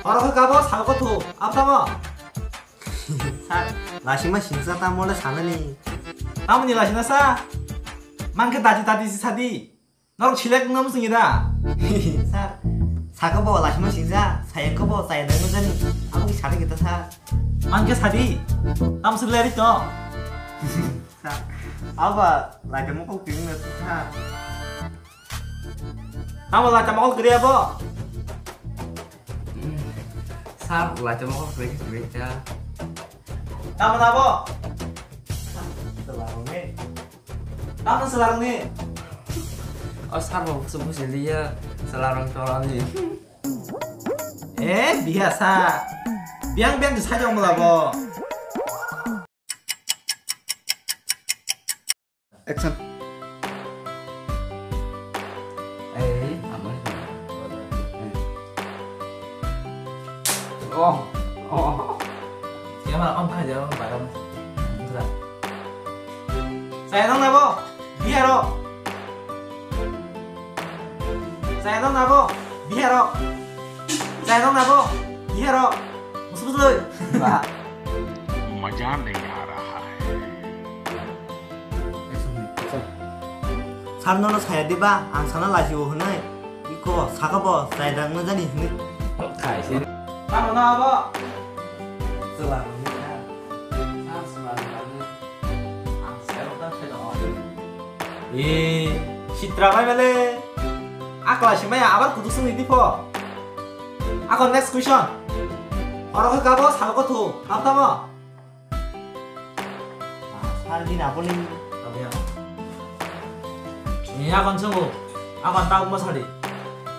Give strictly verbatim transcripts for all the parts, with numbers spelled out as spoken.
Oro khe kabo sal kotho, abo tamo? Sir, lasima singsa tamo le sanani. Tamoni lasina sa? Mankhe dati dati si sadi. Norok select wngna muchungi da? Sir, saka bo lasima singsa, sayang ko bo chaya nang jani. Abo ki sadi kita sir. Mankhe sadi. Tam sir leri to. Sir, aba laita mokol kring na sir. Tamo laita mokol kri abo? Sir, laita mokol kri kri ta. Tamo nabo? Selarong ni. Tamo selarong ni. Oh, sir, bo busu busu liya selarong tolani. Eh, biasa. Biang biang disajong melabo. Action. Eh, apa itu? Oh, oh. Siapa on pa jauh barang. Saya dong nabo. Biar lo. Saya dong nabo. Biar lo. Saya dong nabo. Biar lo. Musuh musuh. Wah. मजा नहीं आ रहा है। Sir nono saya diba, ang sana lajio hwnwi. Iko saka bo chai dang na jani hwnwi. Khai se. Tamo na abo? Chwla hwnwi kha. Sir chwla hwnwi. Ang saya rok ta khai dong. Eh, sitra mai bale. Akla simaya abar kudu sung idi pho. Ako next question. Oro khe kabo sal kotho, kap tamo? Sal di na boli. Ni akon sungu, akon tau mo sadi.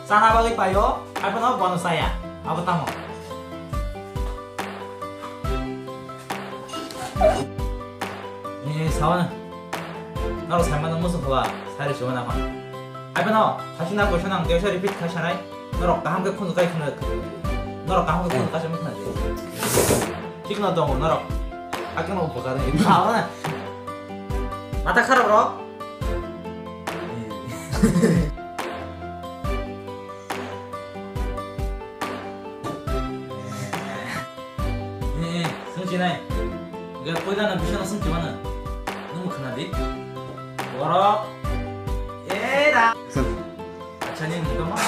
Sana bagi payo, apa no bono saya, apa tamo? Ni sawana. Naro sama no musu khawa, sari suwa na kon. Apa no, khasi na question ang, dia repeat khasi nai. Norok kaham khe khunju kai khna. Norok kaham khe khunju kai khna. Thik no tongo norok. Akhe no bokar ni. Mata kharap rok. Eh, eh, sung chinai. Ga puila na bisana sung chimana. Nung khna di. Borok. Eh, da. Acha ni nung ma.